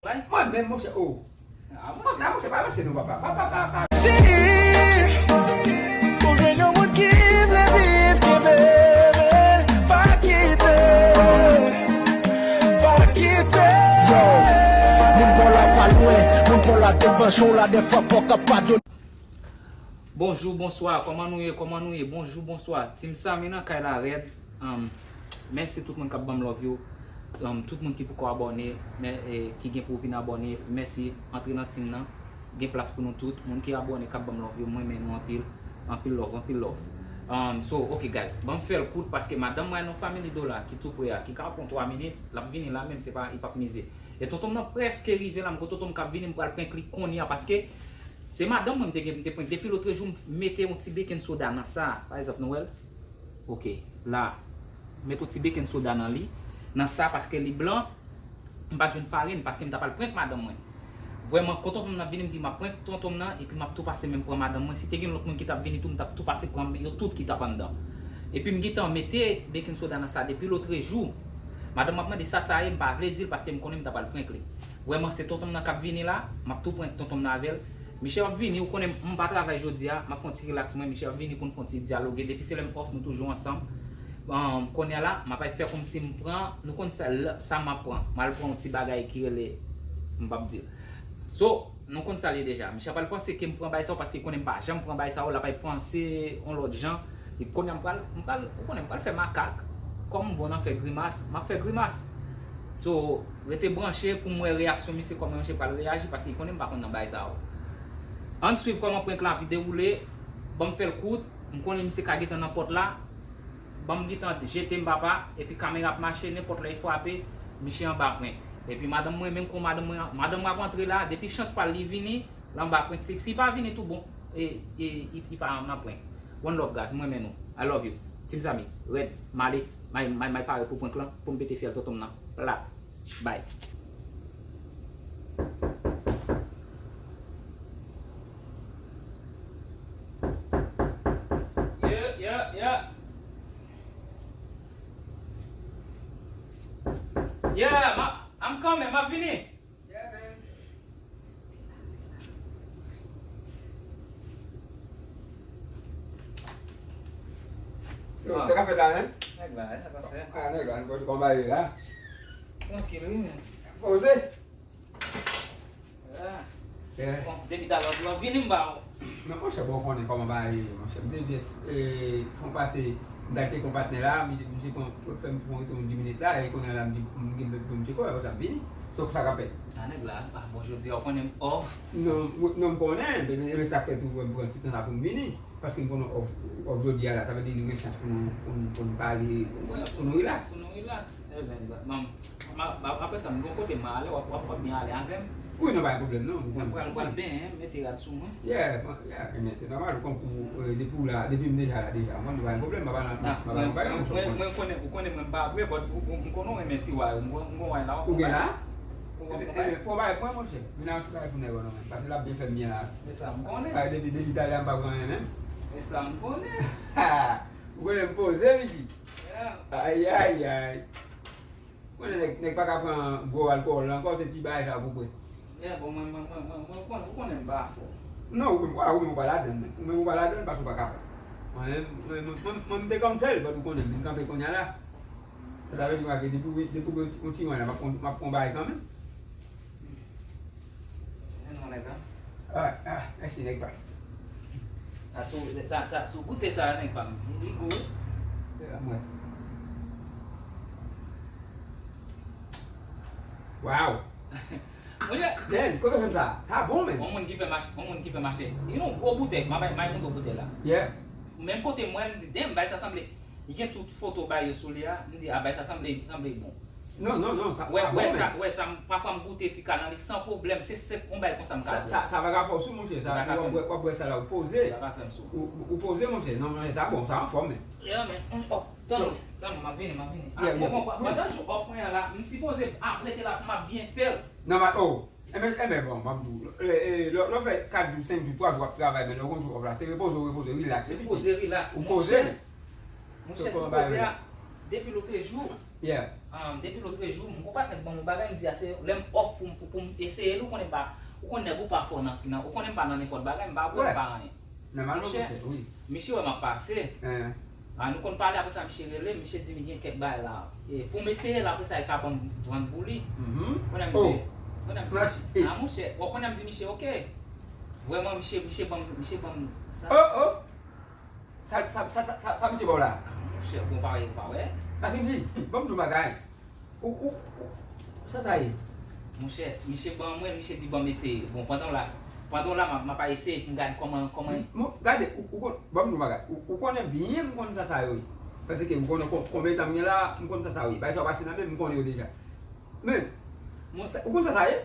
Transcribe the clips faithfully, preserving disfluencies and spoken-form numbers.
Bay. Mwen menm, monchè, oh. Ah, monchè, ah, monchè, pa ranse non, papa. Pa, pa, pa, pa. Si ou jwenn yon moun ki vle viv, kenbe, men pa kite. Pa kite. Yo, moun pa w la pa lwen, moun pa w la devan, jan w la devan, fòk ap padone. Bonjou, bonswa, kòman nou ye, kòman nou ye? Bonjou, bonswa. Team Samy nan kay la rèd. Um, mèsi tout moun k ap ban m love yo. Um, tout moun ki poko abòne, men, eh, ki gen pou vin abòne, mèsi. Antre nan team nan. Gen plas pou nou tout. Moun ki abòne, k ap ban m love yo, mwen renmen nou anpil. Anpil love, anpil love. Um, so, ok, guys, ban m fè l kout paske madanm mwen nan Family Dollar ki tou pre a, ki ka pran twa minit, l ap vini la menm, se pa, li p ap mize. E tonton m nan prèske rive la, m kon tonton m k ap vini, m pral prank li kounye a paske se madanm mwen m te gen, m te prank depi lotrejou, m mete yon ti baking soda nan sa, pa egzanp, nou wè l? Ok, la, m mete yon ti baking soda nan li, nan sa paske li blan, m pa t jwenn farin paske m ta pral prank madanm mwen. Vrèman, kon tonton m nan vini, m di m ap prank tonton m nan, epi m ap tou pase menm pran madanm mwen. Si te gen lòt moun ki t ap vini tou, m t ap tou pase pran yo tout ki t ap anndan. Epi m gentan mete baking soda nan sa depi lotrejou. Madanm m ap mande sa sa ye, m pa vle di l paske m konnen m ta pral prank li. Vrèman, se tonton m nan k ap vini la, m ap tou prank tonton m nan avè l. Miche ap vini, ou konnen m pa travay jodi a, m ap fè yon ti relax mwen, Miche ap vini pou n fè yon ti dyaloge. Depi se lè m off, nou toujou ansanm. Bon, kounye a la, m ap fè kòmsi m pran, nou konn sa, sa m ap pran. M al pran yon ti bagay ki rele, m p ap di l. So, nou konn sa l ye deja. Miche pral panse ke m pran bagay sa yo paske konnen m pa janm pran bagay sa yo, l ap al panse yon lòt jan. Epi kounye a m pral, m pral, ou konnen m pral fè makak. Kòm m bon nan fè grimas, m ap fè grimas. So, rete branche pou m wè reyaksyon misye, kòman misye pral reyaji, paske konnen m pa konn nan bagay sa yo. Ann swiv kòman prank lan ap dewoule, ban m fè l kout, m konnen misye ka gentan nan pòt la, ban m gentan jete m papa, epi kamera ap mache, nenpòt lè l frape, misye anba prank. Epi madanm mwen, menm kon madanm mwen, madanm mwen ap antre la, depi chans pa l li vini, l anba prank. Si, si l pa vini tou bon, e, e, li, li pa nan prank. One love guys, m renmen nou. I love you. Team Samy, rèd, m ale, m al, m al, m al pare pou prank lan, pou m pete fyèl tonton m nan. Plat. Bay. Yeah, yeah, yeah. Yeah, ma, I'm coming, m ap vini. Yo, sa k ap fèt la menm? Nèg la, sa k ap fèt? Ah, nèg la, nou poze kòman bagay la. Trankil, wi, men. Poze. Ah. Bon, depi talè w di w ap vini, m ba w. Non, monchè, bon, ou konnen kòman bagay ye, monchè. M te just, eh, fè yon pase, m t al tcheke yon patnè la, misye, misye pran, fè m pran yon dis minit la, e kounye a la, m di, m gen pou m tcheke w, apre sa, m vini. So, sa k ap fèt? Ah, nèg la, ah, bon, jodi a, ou konnen m off. Non, m, non, m konnen, men, men sa k fè tou, m pran ti tan la pou m vini. Paske m konnen w off, w off jodi a la, sa vle di nou gen chans pou nou, pou nou, pou nou pale, pou nou relax. Pou nou relax. Eben, m, m, m, apre sa, m gon kote m ale, w ap, w ap, w ap byen ale avè m. Wi, non, pa gen pwoblèm, non. Mwen pral, mwen pral benyen, mete rad sou mwen. Yeah, yeah, men se nòmal, ou konn kou, eh, depi w la, depi m deja la deja. Mwen, nou pa gen pwoblèm, m pa nan, m pa nan bagay, monchè. Mwen, mwen konnen, ou konnen mwen pa vre, but ou, ou, m konnen w renmen ti way, m gon, m gon way la, w ap pran bay la. Ou ap pran bay. Eben, pran bay, pran, monchè. Vin ak yon ti bagay pou nèg ou non, men. Paske l ap byen fè m byen la. E sa m konnen. Ay, depi, depi talè a m pa pran anyen menm. E sa m konnen. Ha! Ou konnen m poze, pitit. Yeah. Ayayay. Ou konnen nèg, nèg pa ka pran gwo alkòl la ankò, se ti bagay sa pou bwè. Yeah, bon, mwen, mwen, mwen, mwen, mwen konnen, ou konnen m pa fò. Non, ou menm, ou menm ou pa ladann menm. Ou menm ou pa ladann paske ou pa kapab. Mwen, mwen, mwen, mwen, mwen, m te konn fè l, but ou konnen m vin kanpe kounye a la. Sa vle di, malgre depi, depi yon ti, yon ti wen la, m ap pran, m ap pran bagay kanmenm. Men non, nèg la. Ah, ah, mèsi, nèg pa. A sou, sa, sa, sou goute sa, nèg pa m. Li gou, wi. Se la, mwen. Wow! Monchè, men, kote w jwenn sa? Sa bon, men. Yon moun ki fè m achte, yon moun ki fè m achte. Li yon gwo boutèy, m a bay, m a montre w boutèy la. Yeah. Menm kote m wè l, m di, damn, bagay sa sanble. Li gen tout foto bagay yo sou li a, m di, a, bagay sa sanble, sanble bon. Non, non, non, sa, sa bon, men. Wè sa, wè sa, pafwa m goute ti kal nan li san pwoblèm, se senp yon bagay konsa m ka bwè. Sa, sa, sa pa ka fè w sou, monchè, sa, w ap bwè, w ap bwè sa la, ou poze. Sa pa ka fè m sou. Ou, ou poze, monchè, non, men sa bon, sa anfòm, men. Yeah, men, on, on, tann, tann, m ap vini, m ap vini. Yeah, yeah. Bon, bon, pandan jou off mwen an la, m sipoze ap rete la pou m ap byen fè l. Non, ma, oh. Enben, enben, bon, m ap di w, eh, eh, lè, lè w fè kat jou, senk jou, twa jou w ap travay, men lè w gen yon jou off la, se repoze w repoze, relax, se piti. Repoze, relax. Ou poze, men. Monchè, monchè, sipoze a, Depi lotrejou, Yeah. um, depi lotrejou, m konprann nèg ban m yon bagay, m di a se lè m off pou m, pou, pou m eseye l, ou konnen m pa, ou konnen nèg ou pa fò nan, nan, ou konnen m pa nan nenpòt bagay, m pa bwè, m Ouais. pa anyen. Nòmalman, Monchè, monchè, wi. Misye wè m ap pase. Eh. Ah, nou konn pale, apre sa misye rele m, misye di m gen kèk bagay la. E pou m eseye l, apre sa, e ka ban m vann pou li. Mhm. Konnen m Oh. di, konnen m di Flash, misye, eh. Ah, monchè, w konnen m di misye, ok. Vrèman, misye, misye ban m, misye ban m sa. Oh, oh. Sa, sa, sa, sa, sa misye ba w la? Monchè, bon, parèy, ou pa wè. Makendy, ban m di w bagay. Ou, ou, ou, sa sa ye? Monchè, misye ban mwen, misye di ban m eseye. Bon, pandan w la, pandan w la, m ap, m ap eseye pou m gade kòman, kòman. Mon, gade, ou, ou konn, ban m di w bagay. Ou, ou konnen byen m konn sa sa yo ye. Paske ou konnen kon-, konbyen tan m gen la, m konn sa sa yo ye. Bagay sa yo pase nan men m, m konnen yo deja. Men, Mon- sa, ou konn sa sa ye?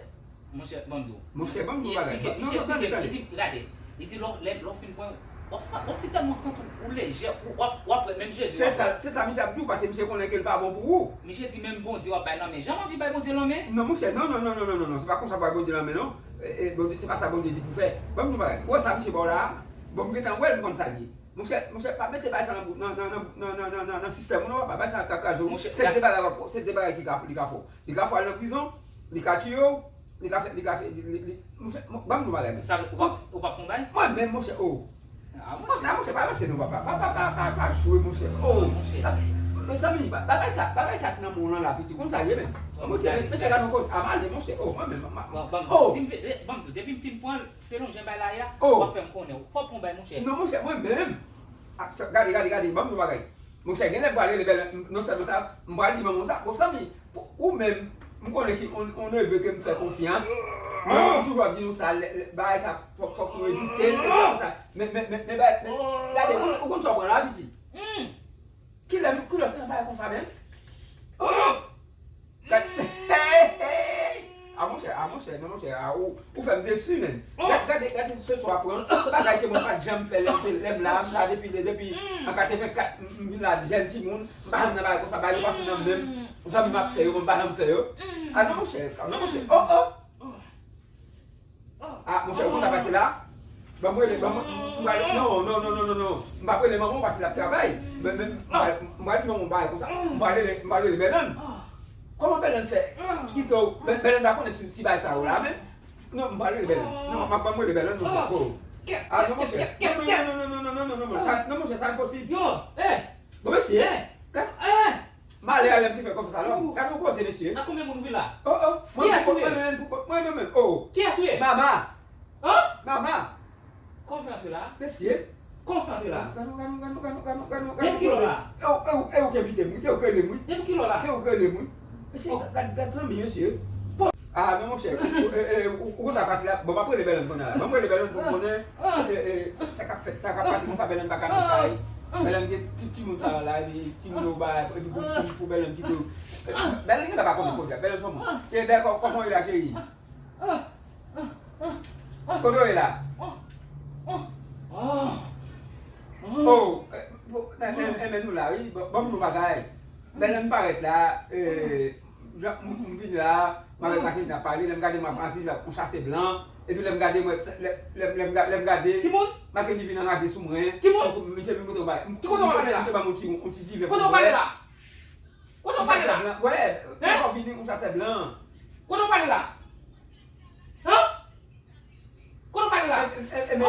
Monchè, ban m di w. Monchè, ban m di w Li bagay. eksplike, Non, misye non, tande, eksplike, li tande. di, gade, li di lè w, lè, lè w fin pran, w ap sa-, w ap sitèlman santi w lejè, w ap, w ap wè menm Jezi. Se sa, se sa misye ap di w, paske misye konnen ke l pa bon pou ou. Misye di menm Bondye w ap bay lanmen. Jan m anvi bay Bondye lanmen. Non, monchè, non, non, non, se pa konsa w bay Bondye lanmen, non. E, e, Bondye, se pa sa Bondye di pou fè. Ban m di w bagay. Ou wè sa misye ba w la a? Bon, m gentan wè l, m konn sa l ye. Monchè, monchè, pa mete bagay sa nan bout, nan, nan sistèm ou, non, papa. Bagay sa ka kraze w. Monchè, Se de bagay, se de bagay ki ka, li ka fè w. Li ka fè w al nan prizon, li ka tiye w, li ka fè, li ka fè, li, li, li, monchè, ban m di w bagay, men. Sa vle, ou pa, ou pa konbay? Mwen menm, monchè, oh. Ah, Mwen, monchè. la, monchè, pa ranse non, papa. Pa, pa, pa, pa, pa jwe, monchè. Oh. Monchè. Mezanmi, ba-, bagay sa, bagay sa k nan men w lan la, piti, konn sa l ye, men. Monchè, men, mesye, gade yon kote, a m ale, monchè. Oh, mwen menm, ma, Bon, ban m, oh. Si m vle, ban m di w, depi m fin pran l, se lonje bay la ye a, Oh. w ap fè m konnen. Fòk ou bay, monchè. Non, monchè, mwen menm. Ah, sa, gade, gade, gade, ban m yon bagay. Monchè, gen lè m pral rele bèl, m, non sèlman sa, m pral di manman w sa, bon, Samy, pou, ou menm, m konnen ki on, on neve ke m fè konfyans. Mwen, m toujou ap di nou sa, lè, lè, bagay sa, fòk, fòk nou evite l, e konsa. Men, men, men, men, bagay, men, gade, ou, ou konn sa w pran la, piti? Hmm. Kilè, kilè w fè yon bagay konsa, men? Oh! Gad, hey, hey! Ah, monchè, ah, monchè, non, monchè, ah, ou, ou fè m desi, men. Gad, gade, gade, se swa pran bagay ke mwen pa t janm fè lè, lè m la, m la depi, depi an katrevenkat, m, m vin la jèn timoun, m pa janm nan bagay konsa, bagay yo pase nan men m, zanmi m ap fè yo, mwen m pa janm fè yo. Ah, non, monchè, non, monchè, oh, oh! Ah, monchè, ou konn sa pase la? Ban mwen rele, ban mwen, m pral, non, non, non, non, non, non. M p ap rele manman w paske l ap travay. Men, men, m pral, m pral di manman w bagay konsa. M pral rele, m pral rele Bèlèn. Kòman Bèlèn fè kite w? Bè-, Bèlèn pa konnen si, si bagay sa yo la, men. Non, m pral rele Bèlèn. Non, m ap, ban mwen rele Bèlèn, monchè. Oh. Ah, non, monchè. Non, non, non, non, non, non, non, non, non. Sa, non, monchè, sa enposib. Yo, eh! Bon, mesye, gad. Malè a lè m te fè konfyans a lòm. Gade yon koze, mesye. Ak konbyen moun ou vin la? Oh, oh. Kiyès ou ye? Mwen menm, mwen menm, oh. Kiyès ou ye? Mama. Hein? Mama. Kòman w fè antre la? Mesye. Kòman w fè antre la? Gade, gade, gade, gade, gade, gade. Depi kilè w la? E ou, e ou, e ou ki envite m, wi. Se ou ki rele m, wi. Depi kilè w la? Se ou ki rele m, wi. Mesye, gade, gade zanmi, mesye. Ah, men monchè, ou, e, e, ou, ou konn sa pase la. Bon, m ap rele Bèlèn kounye a la. Ban m rele Bèlèn pou m konnen, e, e, sa, sa k ap fèt, sa k ap pase konsa, Bèlèn pa ka nan kay. Bèlèn gen ti, timoun sa yo la, epi timoun yo ba, epi pou, pou, pou Bèlèn kite yo. Bèlèn genlè pa konnen kote, Bèlèn sou moun. E Bèlèn, kò-, kòman w ye la, cheri? Kote w ye la? Oh, e, e, e, men nou la, wi. Ban, ban m di w bagay. Bèlèn parèt la, e, Jan m, m vini la, m avèk Mackendy n ap pale, lè m gade m ap antre la, yon chase blan, epi lè m gade mwen, lè, lè, lè m ga-, lè m gade. Ki moun? Mackendy vin anraje sou mwen. Ki moun? Donk, misye vin montre yon bagay. Ki kote w pale la? Misye ban m yon ti, yon ti diven pou m bwè. Kote w pale la? Kote w pale la? Yon chase blan. Wè, lè w vini, yon chase blan. Kote w pale la? Hein? Kote w pale la? E, e, e, men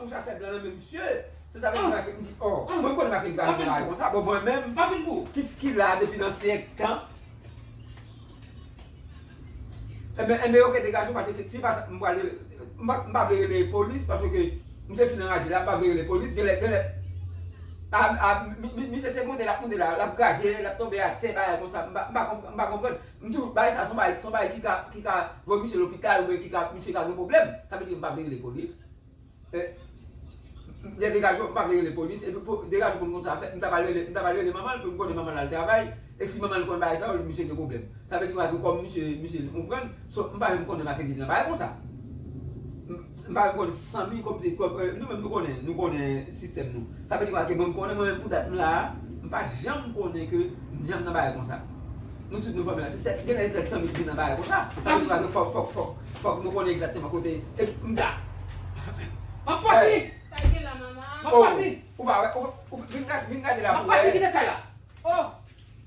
ou chase blan nan men misye. Se sa vle di ke m di, oh, mwen m konnen Mackendy pa vin bagay konsa. Bon, mwen menm, ki, ki la depi nan syèk tan. Enben, enben, ok, degaje w, paske si pa sa, m pral, m pa, m pa vle rele polis, paske misye fin anraje la, m pa vle rele polis, genlè, genlè. A, a, mi, mi, misye se monte l ap monte la, l ap krache, l ap tonbe atè, bagay konsa, m pa, m pa konp-, m pa konprann. M di w, bagay sa, se yon bagay, se yon bagay ki ka, ki ka voye misye lopital, oubyen ki ka, misye ka gen pwoblèm. Sa vle di ke m pa vle rele polis. E, lè degaje w, m pa vle rele polis, epi pou, degaje w pou m konn sa fè, m ta pral rele, m ta pral rele manman l, pou m konnen manman l al travay, e si manman l konn bagay sa yo, misye gen pwoblèm. Sa vle di ke kòm misye, misye, ou konprann? So, m pa menm konnen Mackendy nan bagay konsa. M, m pa menm konnen Samy, kòm se, kòm, e, nou menm nou konnen, nou konnen sistèm nou. Sa vle di ke mwen m konnen, mwen menm pou dat m la a, m pa janm konnen ke m janm nan bagay konsa. Nou tout nou fòme la. Se sèt, genlè se sèt san mil ki nan bagay konsa. Sa vle di ke fòk, fòk, fòk, fòk nou konnen egzakteman kote. E m ta. M ap pati! Sa gen la, manman? M ap pati! Ou pa wè, ou, ou vin gade, vin gade la pou wè. M ap pati kite kay la. Oh!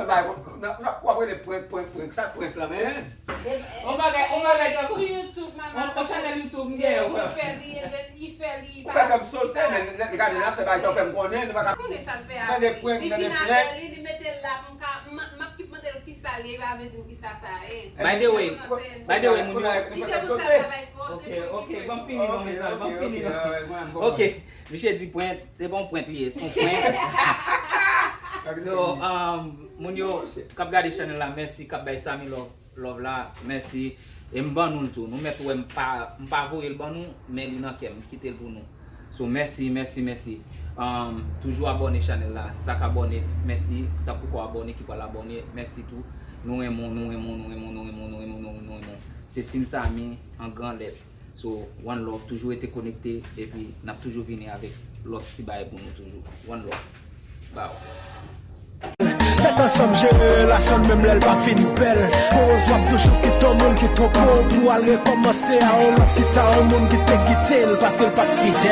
fè bagay, w ap rele prank, prank, prank, sa k prank la, men. On bagay, on bagay tankou, on chanèl YouTube m gen, wè. Li fè li, li fè li. Ou fè kòm sote, men gade, n ap fè bagay sa, ou fè m konnen, nou pa ka. Konnen sa l fè a. Nan de prank, nan de prank. Li vin avè li, li mete l la pou m ka, m ap kip mande l kisa l ye, li pa vle di m kisa sa ye. By the way, by the way, moun yo. Li te pou sa travay fò, se prank li fè. Ok, ok, ban m fini non, mezanmi, ban m fini non. Ok, misye di prank, se pa yon prank li ye, se yon prank. So, um, moun yo k ap gade chanèl la, mèsi, k ap bay Samy Love, love la, mèsi. E m ban nou l tou. Nou mèt wè m pa, m pa voye l ban nou, men li nan kè m, m kite l pou nou. So, mèsi, mèsi, mèsi. Um, toujou abòne chanèl la. Sa k abòne, mèsi. Sa k poko abòne, ki pral abòne, mèsi tou. Nou renmen w, nou renmen w, nou renmen w, nou renmen w, nou renmen w, nou renmen w, nou renmen w. Se Team Samy an gran lèt. So, one love, toujou rete konekte, epi n ap toujou vini avèk lòt ti bagay pou nou toujou. One love. Bow. Fèt ansanm, jere relasyon n menm lè l pa fin bèl. Pou w ap toujou kite yon moun ki twonpe w pou al rekòmanse a yon lòt ki ta yon moun ki te kite l paske l pa t fidèl.